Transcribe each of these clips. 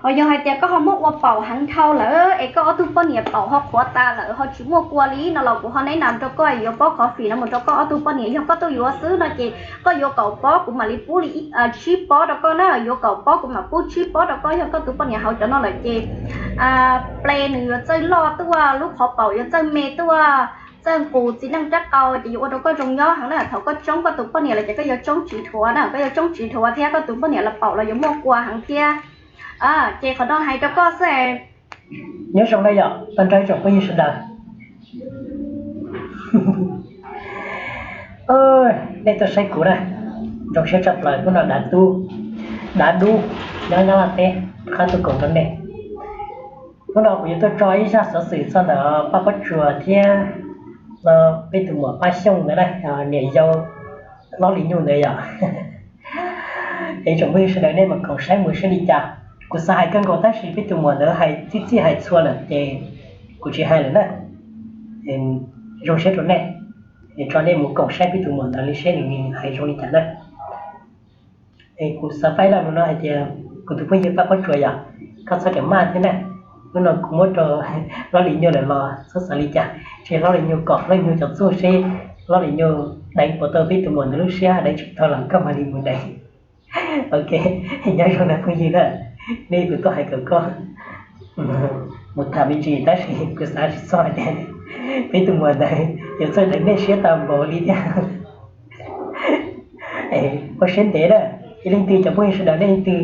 Ho yog hais tias koj ho muab ua paum heev dhau lawm es koj ob tug poj niam paum ho qhuav tas lawm ho tsis muaj kua li no los kuv ho neb nam rau koj yuav pob coffee no mus rau koj ob tug poj niam. Yog koj tuaj yuav xwb no ces koj yuav kaum pob kuv mam li pub li tsib pob rau koj na, yuav kaum pob kuv mam pub tsib pob rau koj. Yog koj tus poj niam hauv cov no lawm ces ple nws yuav txawj loj tuaj, lub qhov paum yuav txawj me tuaj, txawj nqus txiv neej rab qau ces yuav ua rau koj zoo nyob heev na. Thaum koj tsoob koj tus poj niam lawm ces koj yuav tsoob tsis dhuav na, koj yuav tsoob tsis dhuav thiab koj tus poj niam los paum los yuav muaj kua heev thiab. Ces qhov no hais rau koj xwb. Nyob zoo na yom, tag nrho ib tsoom phooj ywg sawv daws. Nej tuaj saib kuv na, zoo siab tshaj plaws. Hnub no dav dub, dav dub nyob Nyab Laj teb rov qab tuaj koom rau nej. Hnub no kuv yuav tuaj tso ib zaj xov xwm txog ntawm Paj Pob Tsuas thiab no peb tus muam Paj Xyooj ntawd na, niam yau Hlob Lis Nyuj ntawd yom. Es tsoom phooj ywg sawv daws nej mam koom saib mus saib li cas. Kuv xav hais kawg nkaus tab sis peb tus muam ntawd hais txij txij hais txhua lawm ces kuv tsis hais lawm na. Zoo siab rau nej, es tso nej mus koom saib peb tus muam ntawd li seb nws hais zoo li cas na. Es kuv xav faib laj mus no hais tias kuv tus phooj ywg Paj Pob Tsuas yom, koj txhob ram maj thiab na. Hnub no kuv muab rau Hlob Lis Nyuj lawm los txhob xav li cas, ces Hlob Lis Nyuj kom Hlob Lis Nyuj cov txuj seb Hlob Lis Nyuj deev puas tau peb tus muam ntawd lub siab, deev tsis tau los koj mam li mus deev. Ok, nyob zoo na phooj ywg na, nej kuv tuaj hais kom koj mus tham me ntsis tab sis kuv xav tsis txog tias peb tus muam ntawd yuav txawj deev nej siab tau npaum li thiab. Ua siab ntev na, yog leej twg cov phooj ywg sawv daws nej leej twg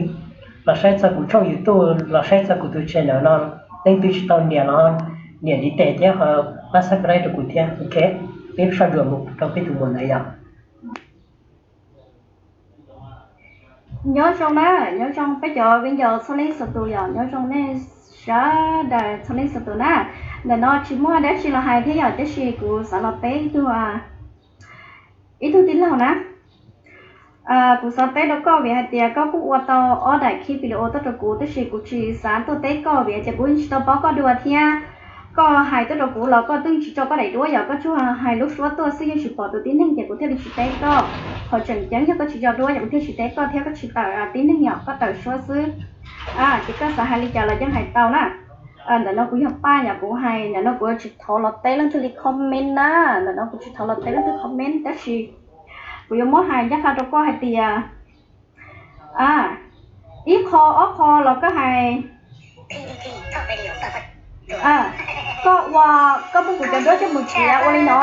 los saib txog kuv tshooj YouTube, los saib txog kuv tus channel no, leej twg tsis tau nias los nias ntiv tes thiab ho pab subscribe rau kuv thiab, ok. Peb soj ntsuam mus rau peb tus muam ntawd yom. Nyob zoo na, nyob zoo peb cov viv ncaus txhua leej txhua tus yom, nyob zoo nej sawv daws txhua leej txhua tus na. Ntawm no tsis muaj dab tsi los hais thiab yom, tab sis kuv xav los teb ib tug, ib tug tij laug na. Kuv xav teb rau koj vim hais tias koj kuj ua tau ob daim clip video tuaj rau kuv, tab sis kuv tsis xav tuaj teb koj vim hais tias kuv yeej tsis tau paub koj dua thiab. Koj hais tuaj rau kuv los koj twb tsis tso koj daim duab, yog koj tsuas hais lub suab tuaj xwb yeej tsis pom tus tib neeg ces kuv thiaj li tsis teb koj. Qhov tseem ceeb yog koj tsis tso duab ces kuv thiaj tsis teb koj thiab, koj tsis tawm tib neeg yom, koj tawm suab xwb. Ces koj xav hais li cas los yeej hais tau na. Ntawm no kuv yog Paj yom, kuv hais ntawm no kuv tsis thov los teb leej twg li comment na, ntawm no kuv tsis thov los teb leej twg comment tab sis kuv yuav muab hais ncaj qha rau koj hais tias ib qho ob qho los koj hais, koj ua, koj muab kuv cov duab coj mus txiav ua li no.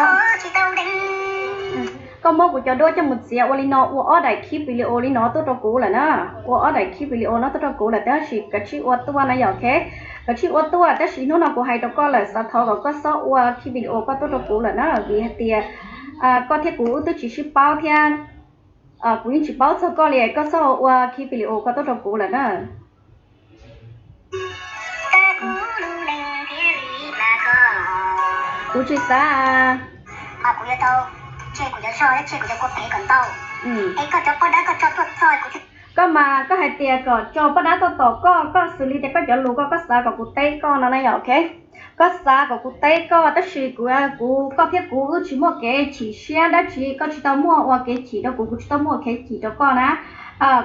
Koj muab kuv cov duab coj mus txiav ua li no, ua ob daim clip video li no tuaj rau kuv lawm na. Ua ob daim clip video no tuaj rau kuv lawm tab sis kav tsij ua tuaj na yom, ok. Kav tsij ua tuaj tab sis hnub no kuv hais rau koj lawm xav thov kom koj txhob ua clip video koj tuaj rau kuv lawm na vim hais tias koj thiab kuv wb twb tsis sib paub thiab. Kuv yeej tsis paub txog koj li, koj txhob ua clip video koj tuaj rau kuv lawm na. Kuv tsis xav. Koj mas koj hais tias kom tso poj dab tuaj tom koj, koj xws li tias koj cov lus koj, koj xav kom kuv teb koj no na yom, ok. Koj xav kom kuv teb koj tab sis kuv, kuv, koj thiab kuv wb tsis muaj kev chim siab dab tsi, koj tsis tau muaj ua kev chim rau kuv, kuv tsis tau muaj ua kev chim rau koj na.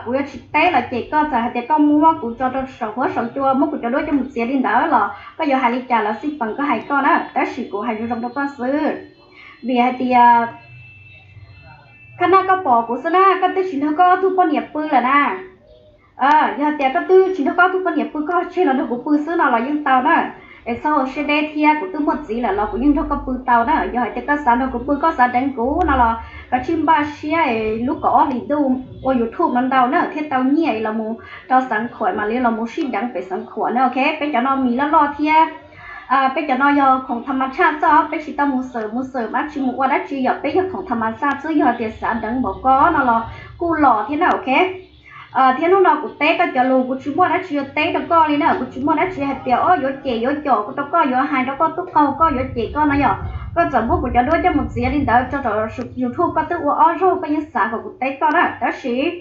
Kuv yuav tsis teb los ces koj txawm hais tias koj muab kuv tso rau saum huab saum cua, muab kuv cov duab coj mus txiav li ntawd los koj yuav hais li cas los xij peem koj hais koj na, tab sis kuv hais zoo zoo rau koj xwb. Vim hais tias khab naj koj pom kuv xwb na, koj twb tsis nrog koj ob tug poj niam pw lawm na. Yog tias koj twb tsis nrog koj ob tug poj niam pw, koj tseg los nrog kuv pw xwb no los yeej tau na. Es txhob ua siab deb thiab, kuv twb muaj txiv lawm los kuv yeej nrog koj pw tau na. Yog hais tias koj xav nrog kuv pw, koj xav deev kuv no los koj tsis npaj siab, lub kaum ob hlis ntuj ua YouTube no ntau na thiaj tau nyiaj los mus rau Xeev Khuam mam li los mus sib deev pem Xeev Khuam na, ok. Peb cov no mis loj loj thiab. Peb cov no yog khoom tham mas tshaj xwb, peb tsis tau mus xawm mus xawm dab tsi mus ua dab tsi, yog peb yog khoom tham mas tshaj xwb, yog tias xav deev npaum ko no los kuj los thiab na, ok. Thiab hnub no kuv teb koj cov lus kuv tsis muaj dab tsi yuav teb rau koj li na, kuv tsis muaj dab tsi hais tias o yuav cem yuav com rau koj, yuav hais rau koj tub qaug koj, yuav cem koj no yom. Koj txawm muab kuv cov duab coj mus txiav li ntawd tso rau YouTube, koj twb ua ob zaug koj yeej xav kom kuv teb koj na, tab sis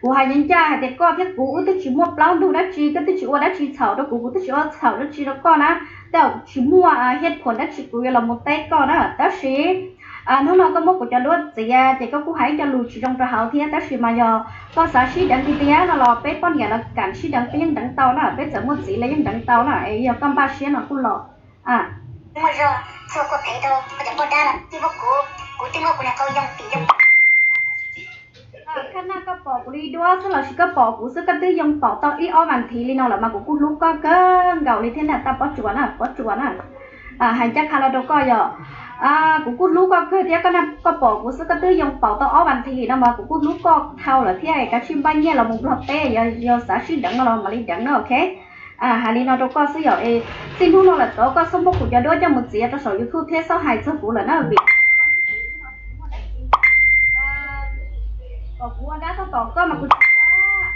kuv hais ncaj ncaj hais tias koj thiab kuv wb twb tsis muaj plaub ntug dab tsi, koj twb tsis ua dab tsi txhaum rau kuv, kuv twb tsis ua txhaum dab tsi rau koj na. Tej zaum tsis muaj hiab phuam dab tsi kuv yuav los mus teb koj na, tab sis Hnub no koj muab kuv cov duab txiav ces koj kuj hais ib co lus tsis zoo rau hauv thiab, tab sis mas yog koj xav sib deev tiag tiag no los peb poj niam los kam sib deev peb yeej deev tau na, peb txawm muaj txiv los yeej deev tau na, es yog koj npaj siab no kuj los. Khab naj koj pom kuv li duab xwb los sis koj pom kuv xwb koj twb yoo paum tau ib ob vas thiv li no lawm mas kuv kuj hlub koj kawg nkaus li thiab na, tab pob tsuas na, pob tsuas na. Hais ncaj qha los rau koj yog, kuv kuj hlub koj kawg thiab, koj pom kuv xwb koj twb yoo paum tau ob vas thiv li no mas kuv kuj hlub koj dhau lawm thiab, kav tsij npaj nyiaj los mus nplog teb, yog xav sib deev no los mam li deev na, ok. Hais li no rau koj xwb yom, es txij hnub no lawm tod koj txhob muab kuv cov duab coj mus txiav rau saum YouTube thiab txhob hais txog kuv lawm na, vim kom kuv ua dab tuaj tom koj mas kuv tsis ua,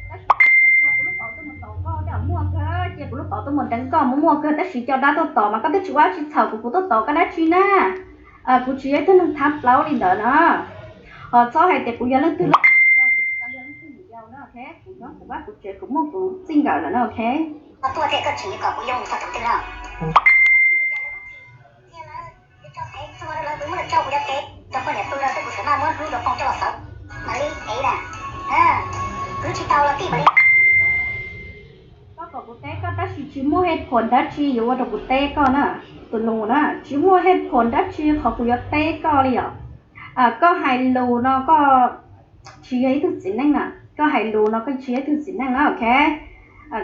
tab sis kuv tso kuv lub paum tuaj mus tom koj, muaj kawg, cia kuv lub paum tuaj mus deev koj mas muaj kawg, tab sis coj dab tuaj tom mas koj twb tsis ua dab tsi txhaum kuv, kuv tuaj tom koj dab tsi na? Kuv tsis yog ib tug neeg thab plaub li ntawd na. Ho txhob hais tias kuv yog leej twg, yog kuv tsis tau yog leej twg yau na, ok, kuv nyob kuv vaj kuv tsev kuv muaj kuv txij nkawm lawm na, ok. Koj kom kuv teb koj tab sis tsis muaj hej phom dab tsi yuav ua rau kuv teb koj na. Tus nus na, tsis muaj hej phom dab tsi qhov kuv yuav teb koj li os. Koj hais lus no koj tsis yog ib tug txiv neej na, koj hais lus no koj tsis yog ib tug txiv neej na, ok.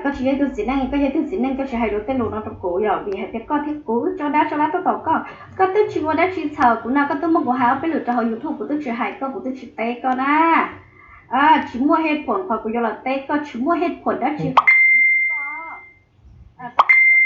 Koj tsis yog ib tug txiv neej, koj yog ib tug txiv neej koj tsis hais lus tej lus no rau kuv yom, vim hais tias koj thiab kuv wb tso dab tso dab tuaj tom koj, koj twb tsis ua dab tsi txhaum kuv na, koj twb muab kuv hais ob peb lwm rau hauv YouTube kuv twb tsis hais koj, kuv twb tsis teb koj na. Tsis muaj hej phom qhov kuv yuav los teb koj, tsis muaj hej phom dab tsi. Koj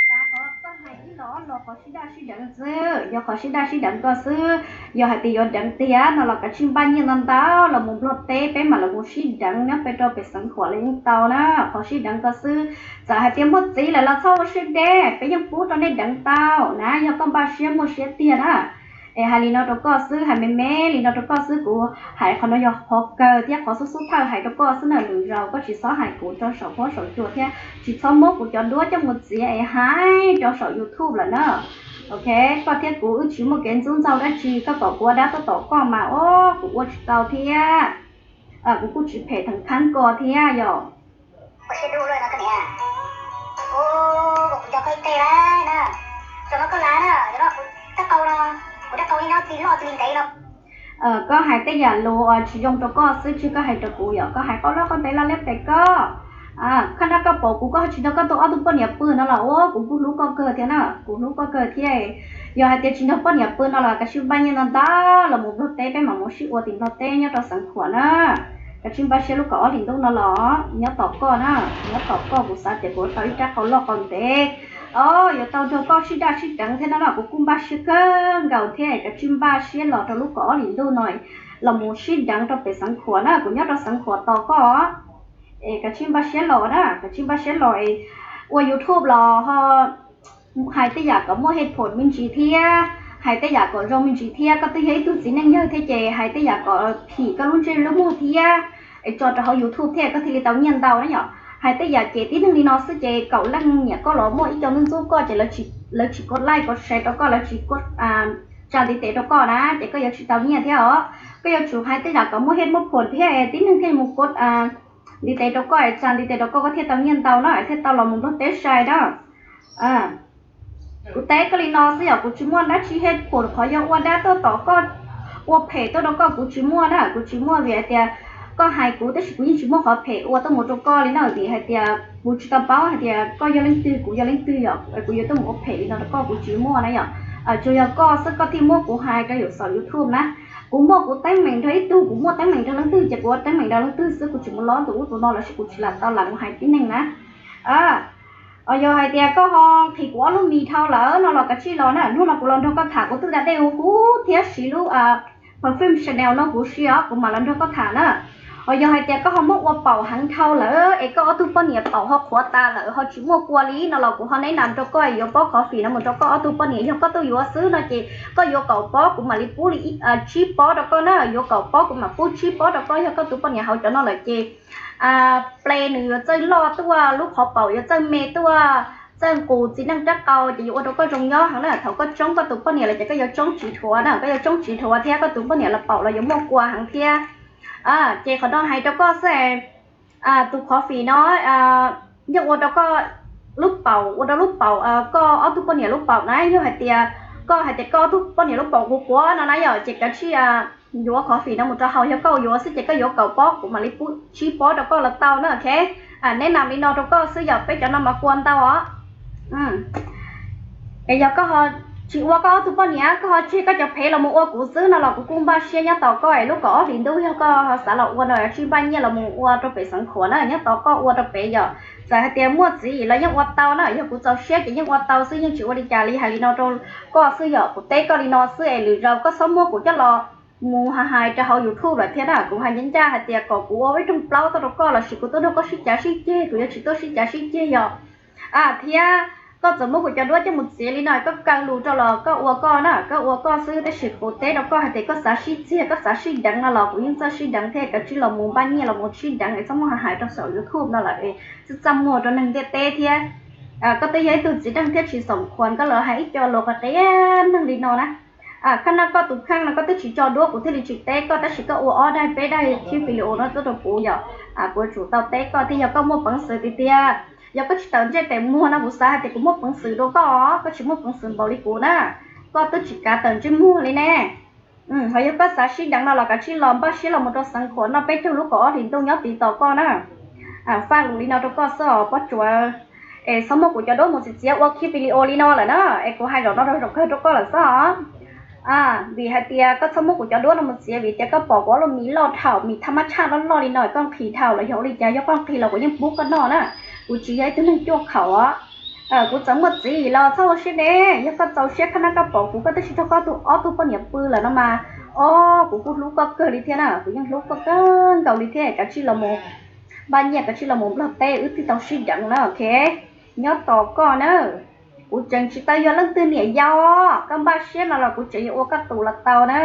xav qhov koj hais ib los ob los qhov sib daj sib deev xwb, yog qhov sib daj sib deev koj xwb, yog hais tias yuav deev tiag no los kav tsij npaj nyiaj ntau ntau los mus nplog teb peb mam los mus sib deev nyob pem rau pem Xeev Khuam los yeej tau na, qhov sib deev koj xwb. Txawm hais tias muaj txiv lawm los txhob ua siab deb, peb yeej pub rau nej deev tau na, yog koj npaj siab muaj siab tiag na. Es hais li no rau koj xwb, hais me me li no rau koj xwb, kuv hais qhov no yog qhov kawg thiab qhov xub xub thawj hais rau koj xwb na, lwm zaus koj tsis txhob hais kuv rau saum huab saum cua thiab tsis txhob muab kuv cov duab coj mus txiav es hais rau saum YouTube lawm na. Ok, koj thiab kuv wb tsis muaj kev ntxub ntxaug dab tsi, koj kom kuv ua dab tuaj tom koj mas o, kuv ua tsis tau thiab. Kuv kuj tsis phem theem khav koj thiab yom. Koj hais tej yam lus tsis zoo rau koj xwb tsis koj hais rau kuv yom, koj hais qau loj qau ntev loj liab pem koj. Koj nrog koj pom kuv koj tsis nrog koj tus ob tug poj niam pw no los ua kuv kuj hlub koj kawg thiab na, kuv hlub koj kawg thiab. Yog hais tias tsis nrog poj niam pw no los kav tsij npaj nyiaj ntau ntau los mus nplog teb peb mam mus sib ua tim nplog teb nyob rau Xeev Khuam na. Kav tsij npaj siab lub kaum ob hlis ntuj no los nyob tos koj na, nyob tos koj kuv xav tias kuv tau ib rab qau loj qau ntev. O, yuav tau nrog koj sib daj sib deev thiab no los kuv kuj npaj siab kawg nkaus thiab, kav tsij npaj siab los rau lub kaum ob hlis ntuj no los mus sib deev rau pem Xeev Khuam na, kuv nyob rau Xeev Khuam tos koj. Es kav tsij npaj siab los na, kav tsij npaj siab los es ua YouTube los ho hais tej yam kom muaj hej phom me ntsis thiab, hais tej yam kom zoo me ntsis thiab, koj twb yog ib tug txiv neej yawg thiab ces hais tej yam kom phim koj lub ntsej lub muag thiab, es tso rau hauv YouTube thiab koj thiaj li tau nyiaj ntau na yom. Hais tej yam cem tib neeg li no xwb ces kaum leej nyiam koj los muaj ib co ntxub ntxub koj ces lawv tsis kov like kov share rau koj, lawv tsis tsa ntiv tes rau koj na ces koj yuav tsis tau nyiaj thiab os. Koj yuav tsum hais tej yam kom muaj hej muaj phom thiab tib neeg thiaj mus kov ntiv tes rau koj es tsa ntiv tes rau koj koj thiaj tau nyiaj ntau na, thiaj tau los mus nplog teb sai na. Kuv teb koj li no xwb yom, kuv tsis muaj dab tsi hej phom qhov yuav ua dab tuaj tom koj, ua phem tuaj rau koj kuv tsis muaj na, kuv tsis muaj vim hais tias koj hais kuv tab sis kuv yeej tsis muaj qhov phem ua tuaj mus rau koj li na, vim hais tias kuv tsis tau paub hais tias koj yog leej twg kuv yog leej twg yom, kuv yuav tuaj mus ua phem li no rau koj kuv tsis muaj na yom. Tsuas yog koj xwb koj thiaj muab kuv hais rau yus saum YouTube na. Kuv muaj kuv teeb meem nrog ib tug, kuv muaj teeb meem nrog leej twg ces kuv ua teeb meem nrog leej twg xwb, kuv tsis mus lob tus ub tus no lossis kuv tsis lam tau lam mus hais tib neeg na. Yog hais tias koj ho nqhis kuv ob lub mis dhau lawm no los kav tsij los na, hnub no kuv los nrog koj tham kuv twb da dej huv huv thiab siv lub perfume Chanel no huv si os kuv mam los nrog koj tham na. Yog hais tias koj ho muab ua paum heev dhau lawm es koj ob tug poj niam paum ho qhuav tas lawm ho tsis muaj kua li no los kuv ho neb nas nrog koj yuav pob coffee no mus rau koj ob tug poj niam, yog koj tuaj yuav xwb no ces koj yuav kaum pob kuv mam li pub li tsib pob rau koj na, yuav kaum pob kuv mam pub tsib pob rau koj, yog koj tus poj niam hauv cov no lawm ces ple nws yuav txawj loj tuaj, lub qhov paum yuav txawj me tuaj, txawj nqus txiv neej rab qau ces yuav ua rau koj zoo nyob heev na. Thaum koj tsoob koj tus poj niam los ces koj yuav tsoob tsis dhuav na, koj yuav tsoob tsis dhuav thiab koj tus poj niam los paum los yuav muaj kua heev thiab. Ces qhov no hais rau koj xwb, tus coffee no yeej ua rau koj lub paum, ua rau lub paum, koj ob tug poj niam lub paum na. Yog hais tias koj hais tias koj ob tug poj niam lub paum qhuav qhuav no na yom, ces kav tsij yuav coffee no mus rau haus. Yog koj yuav xwb ces koj yuav kaum pob kuv mam li pub tsib pob rau koj los tau na, ok. Neb nam li no rau koj xwb yom, peb cov no mas kua ntau os. Es yog koj ho tsis ua koj ob tug poj niam, koj ho tseg koj cov phev los mus ua kuv xwb no los kuv kuj npaj siab nyob tos koj es lub kaum ob hlis ntuj yog koj xav los ua no tsij npaj nyiaj los mus ua rau pem Xeev Khuam na, nyob tos koj ua rau pem yom. Txawm hais tias muaj txiv los yeej ua tau na, yog kuv txaus siab ces yeej ua tau xwb, yeej tsis ua li cas li, hais li no rau koj xwb yom, kuv teb koj li no xwb es lwm zaus koj txhob muab kuv coj los mus hais hais rau hauv YouTube lawm thiab na. Kuv hais ncaj ncaj hais tias kom kuv ua ib rooj plaub tuaj rau koj lossis kuv tuaj nrog koj sib cav sib ceg, kuv yuav tsis tuaj sib cav sib ceg yom. Thiab koj txawm muab kuv cov duab coj mus txiav li no koj kaw lus rau los koj ua koj na, koj ua koj xwb, tab sis kuv teb rau koj hais tias koj xav sib txiag koj xav sib deev no los kuv yeej txawj sib deev thiab, kav tsij los mus npaj nyiaj los mus sib deev es txhob muab hais hais rau saum YouTube no lawm es txaj txaj muag rau neeg ntiaj teb thiab. Koj twb yog ib tug txiv neej thiab tsis xoom khuas koj los hais ib co lus qhia qias neeg li no na. Khab nab koj tus kheej no koj twb tsis tso duab kuv thiaj li tsis teb koj, tab sis koj ua ob daim peb daim clip video no tuaj rau kuv yom, kuv tsum tau teb koj thiab. Yog koj muaj peev xwm tiag tiag, yog koj tsis tawm ntsej tes muag no kuv xav hais tias kuv muaj peev xwm dua koj, koj tsis muaj peev xwm npaum li kuv na, koj twb tsis kav tawm ntsej muag li ne. Ho yog koj xav sib deev no los kav tsij los npaj siab los mus rau Xeev Khuam noj peb caug lub kaum ob hlis ntuj nyob tiv tos koj na. Faj lus li no rau koj xwb os Pob Tsuas, es txhob muab kuv cov duab mus txiav txiav ua clip video li no lawm na, es kuv hais zaum no rau zaum kawg rau koj lawm xwb os. Vim hais tias koj txhob muab kuv cov duab no mus txiav vim tias koj pom kuv ob lub mis loj dhau, mis thaj mab tshaj loj loj li no koj nqhis dhau los yog ua li cas, yog koj nqhis los kuv yeej pub koj noj na, kuv tsis yog ib tug neeg cuaj khaum os. Kuv txawm muaj txiv los txhob ua siab deb, yog koj txaus siab khab nab koj pom kuv koj twb tsis nrog koj tus ob tug poj niam pw lawm no mas, o, kuv kuj hlub koj kawg li thiab na, kuv yeej hlub koj kawg nkaus li thiab, kav tsij los mus npaj nyiaj kav tsij los mus Nplog teb wb thiaj tau sib deev na, ok. Nyob tos koj na. Kuv tseem tsis tau yog leej twg niam yau, koj npaj siab no los kuv tseem yuav ua koj tus los tau na.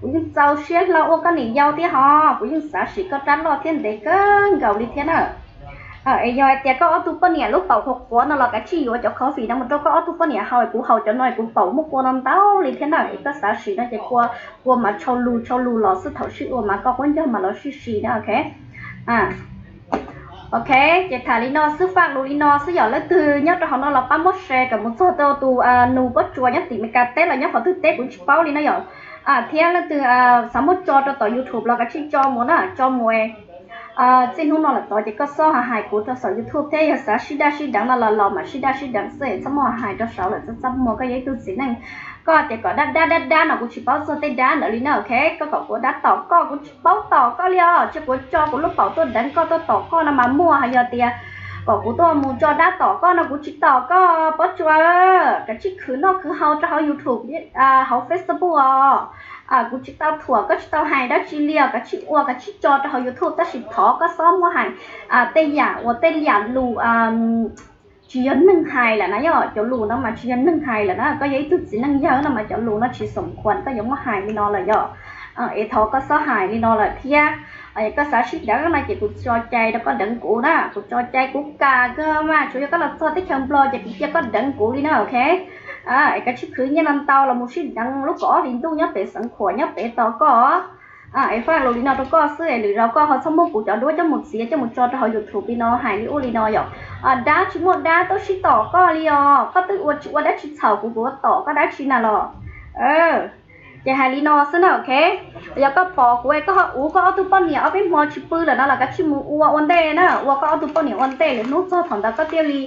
Kuv yeej txaus siab hlo ua koj niam yau thiab ho, kuv yeej xav sim koj rab loj thiab ntev kawg nkaus li thiab na. Es yog hais tias koj ob tug poj niam lub paum qhuav qhuav no los kav tsij yuav cov coffee no mus rau koj ob tug poj niam haus, kuv haus cov no kuv paum muaj kua no ntau li thiab na, es koj xav sim no ces kua, kua mas tshau lus tshau lus los xwb, thaum sib ua mas koj quab ncaug mas los sib sim na, ok. Ok, ces tham li no xwb, faj lus li no xwb yom. Leej twg nyob rau hauv no los pab muab share kom mus txog rau tus nus Pob Tsuas nyob tim Meskas teb los nyob qhov twg teb kuv tsis paub li no yom. Thiab leej twg xav muab tso rau tom YouTube los kav tsij tso mus na, tso mus. Txij hnub no lawm tod ces koj xob hais hais kuv rau saum YouTube thiab, yog xav sib daj sib deev no los los mam sib daj sib deev xwb, txhob muab hais hais rau saud lawm, txaj txaj muag, koj yog ib tug txiv neej. Koj tias kom dab dab dab dab no kuv tsis paub txog tej dab ntawd li na, ok. Koj kom kuv dab tom koj kuv tsis paub tom koj li os, cia kuv tso kuv lub paum tuaj deev koj tuaj tom koj no mas muaj, ho yog tias kom kuv tuaj mus tso dab tom koj no kuv tsis tom koj Pob Tsuas. Kav tsij khwv noj khwv haus rau hauv YouTube, hauv Facebook os. Kuv tsis tau thuam koj, tsis tau hais dab tsi li os, kav tsij ua kav tsij tso rau hauv YouTube, tab sis thov koj xob muab hais tej yam uas tej yam lus tsis yog neeg hais lawm na yom, cov lus no mas tsis yog neeg hais lawm na, koj yog ib tug txiv neej yawg no mas cov lus no tsis xoom khuam koj yuav muab hais li no lawm yom. Es thov koj xob hais li no lawm thiab. Koj xav sib deev no ces kuv tso cai rau koj deev kuv na, kuv tso cai kuv kam kawg mas, tsuas yog koj los txog teb chaws Nplog ces kuv cia koj deev kuv li na, ok. Es kav tsij khwv nyiaj no ntau los mus sib deev lub kaum ob hlis ntuj nyob pem Xeev Khuam nyob pem tos koj. Es faj lus li no rau koj xwb es lwm zaus koj ho txhob muab kuv cov duab coj mus txiav coj mus tso rau hauv YouTube li no hais li ua li no yom. Dab tsis muaj dab tuaj sib tom koj li os, koj twb ua tsis ua dab tsi txhaum kuv, kuv ua tom koj dab tsi na los. Ces hais li no xwb na, ok. Yog koj pom kuv es koj ho uv koj ob tug poj niam ob peb hmo tsis pw lawm no los kav tsij mus ua ua ntej na, ua koj ob tug poj niam ua ntej, lwm hnub txog thaum ntawd koj thiaj li,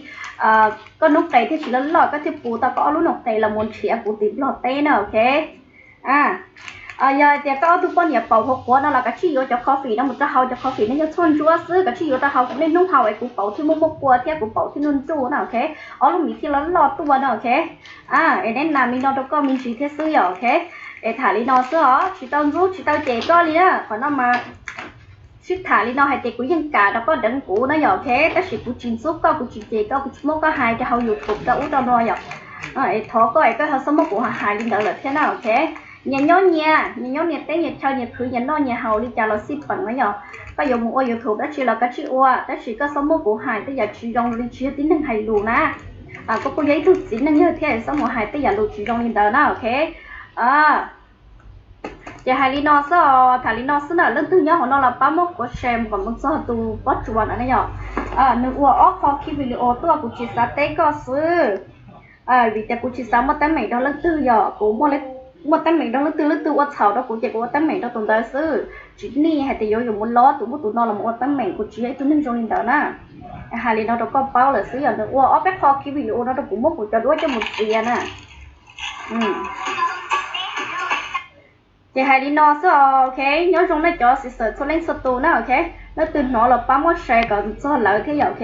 koj noob qes thiaj tsis loj loj, koj thiaj puv tau koj ob lub noob qes los mus nrhiav kuv tim Nplog teb na, ok. Yog hais tias koj ob tug poj niam paum qhuav qhuav no los kav tsij yuav cov coffee no mus rau haus, cov coffee no yog tshuaj ntsuab xwb, kav tsij yuav rau haus, kuv niaj hnub haus es kuv paum thiaj muaj muaj kua thiab kuv paum thiaj nuj nruj na, ok. Ob lub mis thiaj loj loj tuaj na, ok. Es neb nam li no rau koj me ntsis thiab xwb yom, ok. Es tham li no xwb os, tsis tau ntxub tsis tau cem koj li na, qhov no mas sib tham li no hais tias kuv yeej kam rau koj deev kuv na yom, ok. Tab sis kuv tsis ntxub koj, kuv tsis cem koj, kuv tsis muab koj hais rau hauv YouTube rau ub rau no yom. Es thov koj es koj ho txhob muab kuv hais hais li ntawd lawm thiab na, ok. Nyias nyob nyias, nyias nyob nyias teb nyias chaw, nyias khwv nyias noj nyias haus li cas los xij peem na yom. Koj yuav mus ua YouTube dab tsi los kav tsij ua, tab sis koj txhob muab kuv hais tej yam tsis zoo li, tsis yog tib neeg hais lus na. Koj kuj yog ib tug txiv neej yawg thiab, txhob mus hais tej yam lus tsis zoo li ntawd na, ok? Ces hais li no xwb os, tham li no xwb na. Leej twg nyob hauv no los pab muab kuv share mus kom mus txog tus pob tsuas no ne yom. Nws ua ob qho ki video tuaj, kuv tsis xav teb koj xwb. Vim tias kuv tsis xav muaj teeb meem rau leej twg, yog kuv muaj teeb meem rau leej twg, leej twg ua txhaum rau kuv ces kuv ua teeb meem rau tus ntawd xwb. Tsis nij hais tias yuav yuav mus lob tus muaj tus no los mus ua teeb meem, kuv tsis yog ib tug neeg zoo li ntawd na. Hais li no rau koj paub lawm xwb, yog nws ua ob peb qho ki video no rau kuv, muab kuv cov duab coj mus txiav na. Ces hais li no xwb os, ok. Nyob zoo nej cov xib xawm txhua leej txhua tus na, ok. Leej twg hnov los pab muab share kom txog lawv thiab yom, ok.